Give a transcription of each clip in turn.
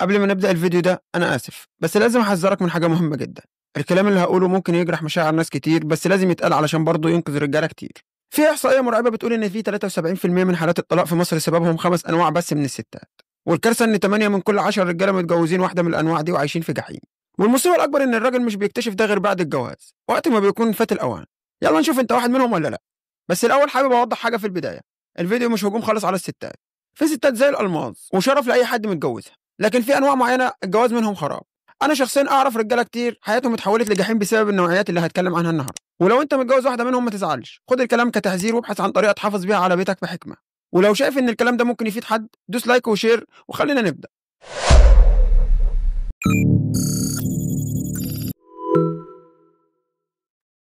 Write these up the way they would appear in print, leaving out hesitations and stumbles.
قبل ما نبدأ الفيديو ده أنا آسف، بس لازم أحذرك من حاجة مهمة جدا. الكلام اللي هقوله ممكن يجرح مشاعر ناس كتير، بس لازم يتقال علشان برضه ينقذ رجالة كتير. في إحصائية مرعبة بتقول إن في 73% من حالات الطلاق في مصر سببهم 5 أنواع بس من الستات، والكارثة إن 8 من كل 10 رجالة متجوزين واحدة من الأنواع دي وعايشين في جحيم. والمصيبة الأكبر إن الراجل مش بيكتشف ده غير بعد الجواز، وقت ما بيكون فات الأوان. يلا نشوف أنت واحد منهم ولا لأ. بس الأول حابب أوضح حاجة في البداية، الفيديو مش هجوم خالص على الستات. في ستات زي الألماظ وشرف لأي حد متجوزها، لكن في أنواع معينة الجواز منهم خراب. أنا شخصيا أعرف رجالة كتير حياتهم اتحولت لجحيم بسبب النوعيات اللي هتكلم عنها النهارده. ولو أنت متجوز واحدة منهم ما تزعلش، خد الكلام كتحذير وابحث عن طريقة تحافظ بيها على بيتك بحكمة. ولو شايف إن الكلام ده ممكن يفيد حد دوس like و share، وخلينا نبدأ.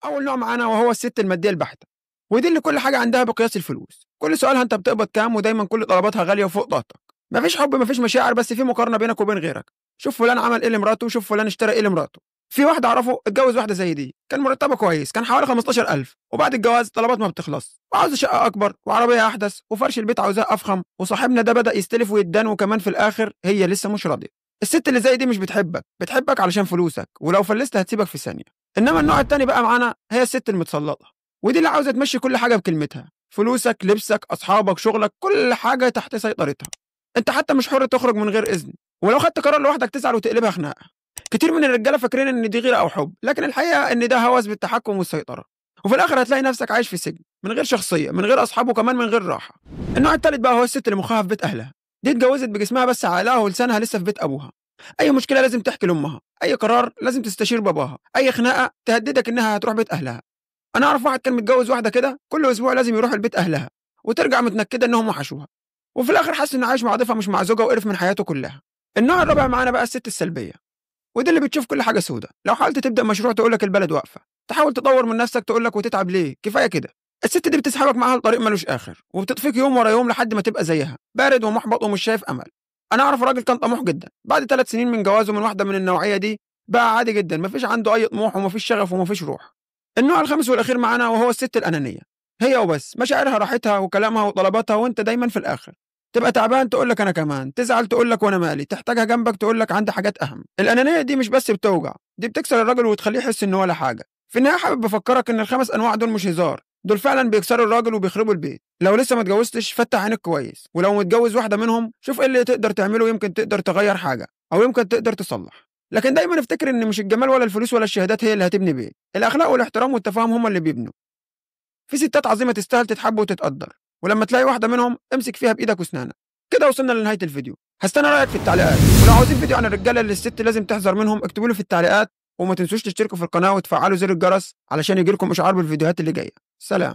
أول نوع معانا وهو الست المادية البحتة، ودي اللي كل حاجة عندها بقياس الفلوس. كل سؤالها أنت بتقبض كام، ودايما كل طلباتها غالية وفوق طاقتك. مفيش حب، مفيش مشاعر، بس في مقارنة بينك وبين غيرك. شوف فلان عمل ايه لمراته، وشوف فلان اشترى ايه لمراته. في واحد اعرفه اتجوز واحدة زي دي، كان مرتبه كويس، كان حوالي 15,000، وبعد الجواز طلبات ما بتخلص، وعاوز شقه اكبر وعربية احدث وفرش البيت عاوزاه افخم. وصاحبنا ده بدا يستلف ويدان، وكمان في الاخر هي لسه مش راضية. الست اللي زي دي مش بتحبك، بتحبك علشان فلوسك، ولو فلست هتسيبك في ثانية. انما النوع الثاني بقى معانا هي الست المتسلطه، ودي اللي عاوزه تمشي كل حاجة بكلمتها، فلوسك، لبسك، اصحابك، شغلك، كل حاجة تحت سيطرتها. انت حتى مش حر تخرج من غير اذن، ولو خدت قرار لوحدك تزعل وتقلبها خناقه. كتير من الرجالة فاكرين ان دي غيره او حب، لكن الحقيقة ان ده هوس بالتحكم والسيطرة، وفي الاخر هتلاقي نفسك عايش في سجن من غير شخصية، من غير اصحاب، وكمان من غير راحة. النوع الثالث بقى هو الست اللي مخها في بيت اهلها. دي اتجوزت بجسمها بس عقلها ولسانها لسه في بيت ابوها. اي مشكلة لازم تحكي لامها، اي قرار لازم تستشير باباها، اي خناقه تهددك انها هتروح بيت اهلها. انا اعرف واحد كان متجوز واحدة كده، كل اسبوع لازم يروح البيت اهلها، وترجع متنكده انهم وحشوها، وفي الاخر حس انه عايش مع ضيفها مش مع زوجها، وقرف من حياته كلها. النوع الرابع معانا بقى الست السلبية، ودي اللي بتشوف كل حاجة سودة. لو حاولت تبدا مشروع تقول لك البلد واقفة، تحاول تطور من نفسك تقول لك وتتعب ليه، كفاية كده. الست دي بتسحبك معاها لطريق ملوش اخر، وبتطفيك يوم ورا يوم لحد ما تبقى زيها، بارد ومحبط ومش شايف امل. انا اعرف راجل كان طموح جدا، بعد 3 سنين من جوازه من واحدة من النوعية دي بقى عادي جدا، مفيش عنده اي طموح ومفيش شغف ومفيش روح. النوع الخامس والاخير معانا وهو الست الانانية، هي وبس، مشاعرها راحتها وكلامها وطلباتها، وانت دايما في الاخر. تبقى تعبان تقول لك انا كمان، تزعل تقول لك وانا مالي، تحتاجها جنبك تقول لك عندي حاجات اهم. الانانية دي مش بس بتوجع، دي بتكسر الراجل وتخليه يحس انه ولا حاجة. في النهاية حابب افكرك ان ال5 انواع دول مش هزار، دول فعلا بيكسروا الراجل وبيخربوا البيت. لو لسه ما اتجوزتش فتح عينك كويس، ولو متجوز واحدة منهم شوف ايه اللي تقدر تعمله، يمكن تقدر تغير حاجة او يمكن تقدر تصلح. لكن دايما افتكر ان مش الجمال ولا الفلوس ولا الشهادات هي اللي هتبني بيت، الاخلاق والاحترام والتفاهم هم اللي بيبنوا. في ستات عظيمة تستاهل تتحب وتتقدر، ولما تلاقي واحدة منهم امسك فيها بايدك واسنانك. كده وصلنا لنهاية الفيديو، هستنى رايك في التعليقات، ولو عاوزين فيديو عن الرجالة اللي الست لازم تحذر منهم اكتبوا لي في التعليقات، وما تنسوش تشتركوا في القناة وتفعلوا زر الجرس علشان يجيلكم اشعار بالفيديوهات اللي جاية. سلام.